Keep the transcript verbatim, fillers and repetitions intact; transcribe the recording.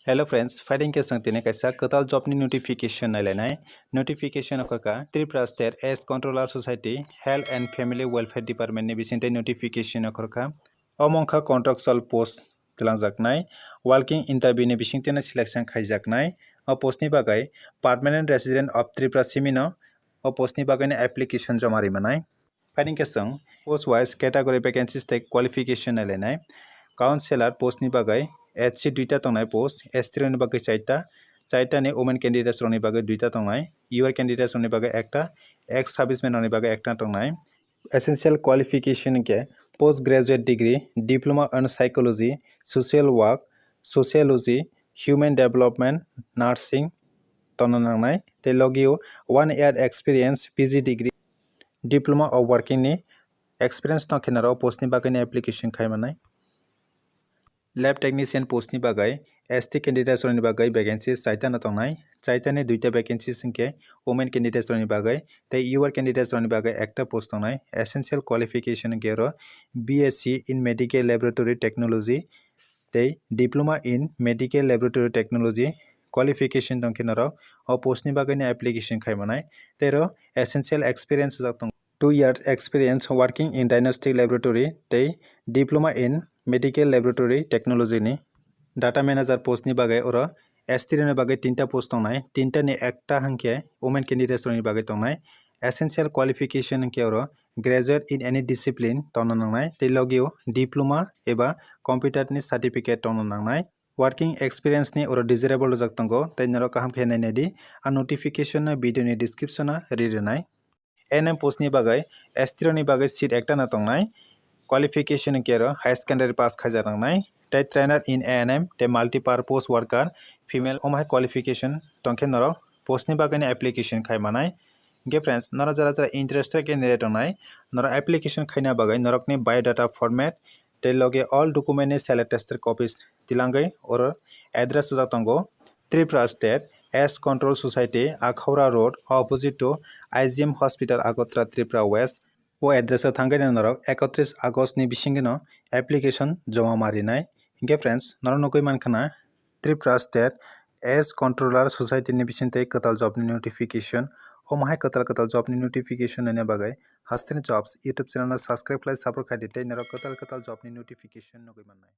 Hello friends, phaidi khe chwng tini kaisa kwtal job ni notification nailainai. Notification okhorkha Tripura State Pest Controller Society, Health and Family Welfare Department ni bisingtwi notification okhorkha. Omo wngkha contractual post twlangjaknai, walking interview ni bisingtwino selection khaijaknai. O post ni bagwi permanent resident of Tripura simino o post ni bagwino application joma ri manai. Phaidi khe chwng post wise category vacancies tei qualification nailainai. Councillor post ni bagwi S C duita tongnai post, S T rokni bagwi chaita, chaita ni women candidates rokni bagwi duita tongnai, U R candidates rokni bagwi ekta, ex servicemen rokni bagwi ekta tongnai. Essential qualification hwnkhe post graduate degree, diploma in psychology, social work, sociology, human development, nursing tongna nangnai, tei logio one year experience, P G degree, diploma of working ni experience tong khe norok post ni bagwi ni application khai manai. Lab technician post ni bagwi S T candidates rokni bagwi vacancies chaita no tongnai, chaita ni duita vacancies hwnkhe women candidates rokni bagwi tei U R candidates rokni bagwi ekta post tongnai. Essential qualification hwnkhe oro B S c in medical laboratory technology tei diploma in medical laboratory technology qualification tong khe norok o post ni bagwi ni application khai manai. Tei oro essential experience jak tongo. Two years experience working in diagnostic laboratory tei diploma in medical laboratory technology ni. Data manager post ni bagwi oro S T rokni bagwi tinta post tongnai, tinta ni ekta hwnkhe women candidates rokni bagwi tongnai. Essential qualification hwnkhe oro graduate in any discipline tongna nangnai, tei logio diploma eba computer ni certificate tongna nangnai. Working experience ni oro desirable rijak tongo, tei norok kaham khe nainai di. A notification no video ni description o ri rwnai. A N M post ni bagwi, S T rokni bagwi seat ekta no tongnai. Qualification hwnkhe oro higher secondary pass khaijak nangnai. Tei trainer in A N M tei multi-purpose worker female, omo hai qualification tong khe norok post ni bagwi no application khai manai. Hwnkhe friends, norok jara jara interested candidate tongnai, norok application khaina bagwi norokni biodata format tei loge all document ni self attested copies tilangwi oro address rijak tongo. Tripura State Pest Control Society, Akhaura Road, opposite to I G M Hospital, Agartala, Tripura West. O address o thangwi norok ekatris August ni bisingino application joma ma rinai. Hwnkhe friends, norok nugwi mankha na Tripura State Pest Controller Society ni bisingtwi kwtal job ni notification. Omo hai kwtal kwtal job ni notification naina bagwi Hasteni Jobs YouTube channel no subscribe khlai support khai di tei norok kwtal kwtal job ni notification nugwi mannai.